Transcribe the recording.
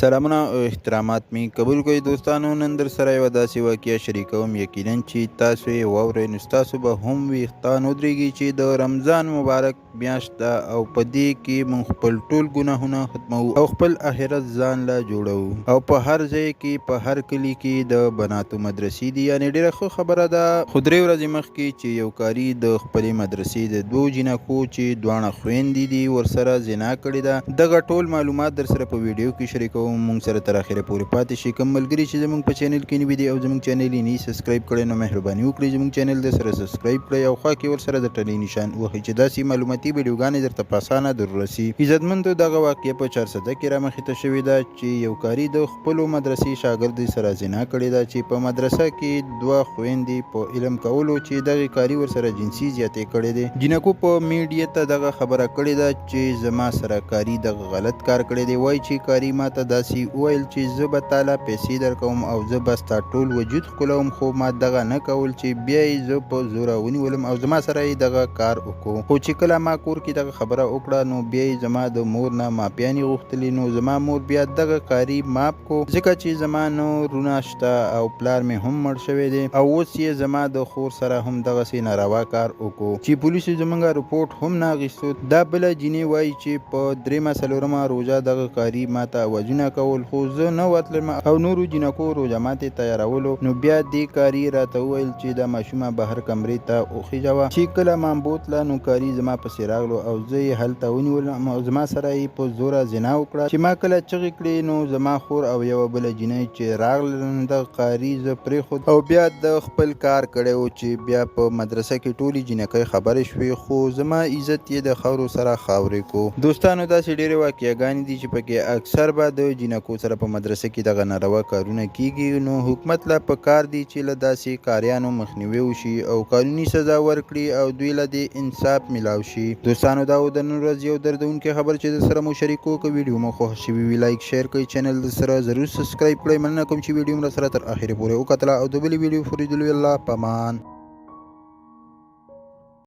سلامونه او احترامات می قبول کړئ دوستانو. نن در سره یوه داسې واقعه شریکوم، یقینا چې تاسو یې واورئ نو ستاسو به هم ویښتان ودرېږي چې د رمضان مبارک میاشت ده او په دې کې موږ خپل ټول ګناهونه ختموو او خپل آخرت ځان له جوړوو. او په هر ځای کې، په هر کلي کې د بناتو مدرسې دي، یعنې ډېره ښه خبره ده. خو 3 ورځې مخکې چې یو قاري د خپلې مدرسې د دوو جینکو چې دواړه خویندې دي ورسره زنا کړې ده. دغه ټول معلومات در سره په ویډیو کې شریکوم، مونږ سره تر اخره پورې پاتې شي. کوم ملګري چې زمونږ په چینل کې نوي دي او زمونږ چینل یې نه subscribe کړی نو مهرباني وکړئ زمونږ چینل در سره subscribe کړئ او خوا کې ورسره د ټلې نشان ووهئ چې داسې معلوماتي ویډیوګانې درته په اسانه در ورسي. عزتمندو، دغه واقعه په چارسده کې رامخې ته شوې ده چې یو قاري د خپلو مدرسې شاګردې سره زنا کړې ده، چې په مدرسه کې دوه خویندې په علم کولو چې دغې قاري ورسره جنسي زیاتی کړی دی. جینکو په میډیا ته دغه خبره کړې ده چې زما سره قاري دغه غلط کار کړی دی. وایي چې قاري ماته داسې وویل چې زه به تاله پیسې درکوم او زه به ستا ټول وجود ښکلوم، خو ما دغه نه کول چې بیا یې زه په زوره ونیولم او زما سره یې دغه کار وکړو. خو چې کله ما کور کې دغه خبره وکړه نو بیا یې زما د مور نه معافیانې غوښتلې، نو زما مور بیا دغه قاري معاف کو ځکه چې زما نه وروڼه شته او پلار مې هم مړ شوی دی او اوس یې زما د خور سره هم دغسې ناروا کار وکړو چې پولیسو زمونږ رپورټ هم نه اخیستو. دا بله جینۍ وایي چې په درېیمه څلورمه روژه دغه قاري ماته اوازونه کول خو زه نه ورتلم او نورو جینکو روژه ماتې تیارولو، نو بیا دې قاري راته وویل چې دا ماشومه بهر کمرې ته وخیژوه. چې کله ما بوتله نو قاري زما پسې راغلو او زه یې هلته ونیولم او زما سره یې په زوره زنا وکړه. چې ما کله چغې کړې نو زما خور او یوه بله جینۍ چې راغله نو دغه قاري زه پرېښود او بیا د خپل کار کړی و چې بیا په مدرسه کې ټولې جینکۍ خبرې شوې خو زما عزت یې د خاورو سره خاورې کو. دوستانو، داسې ډېرې واقعه ګانې دي چې پکې اکثر به د جینکو سره په مدرسه کې دغه ناروا کارونه کیږي، نو حکومت له په کار دي چې له داسې قاریانو مخنیوی وشي او قانوني سزا ورکړي او دوی له دې انصاف ملاو شي. دوستانو، دا و د نن ورځ یو دردونکی خبر چې در سره مو شریک کو. که ویډیو مو خوښه شوي وي like share کړئ، چینل در سره ضرور subscribe کړئ. مننه کوم چې ویډیو مو سره تر اخره پورې وکتله او د بلې ویډیو پورې لیدلو الله پامان.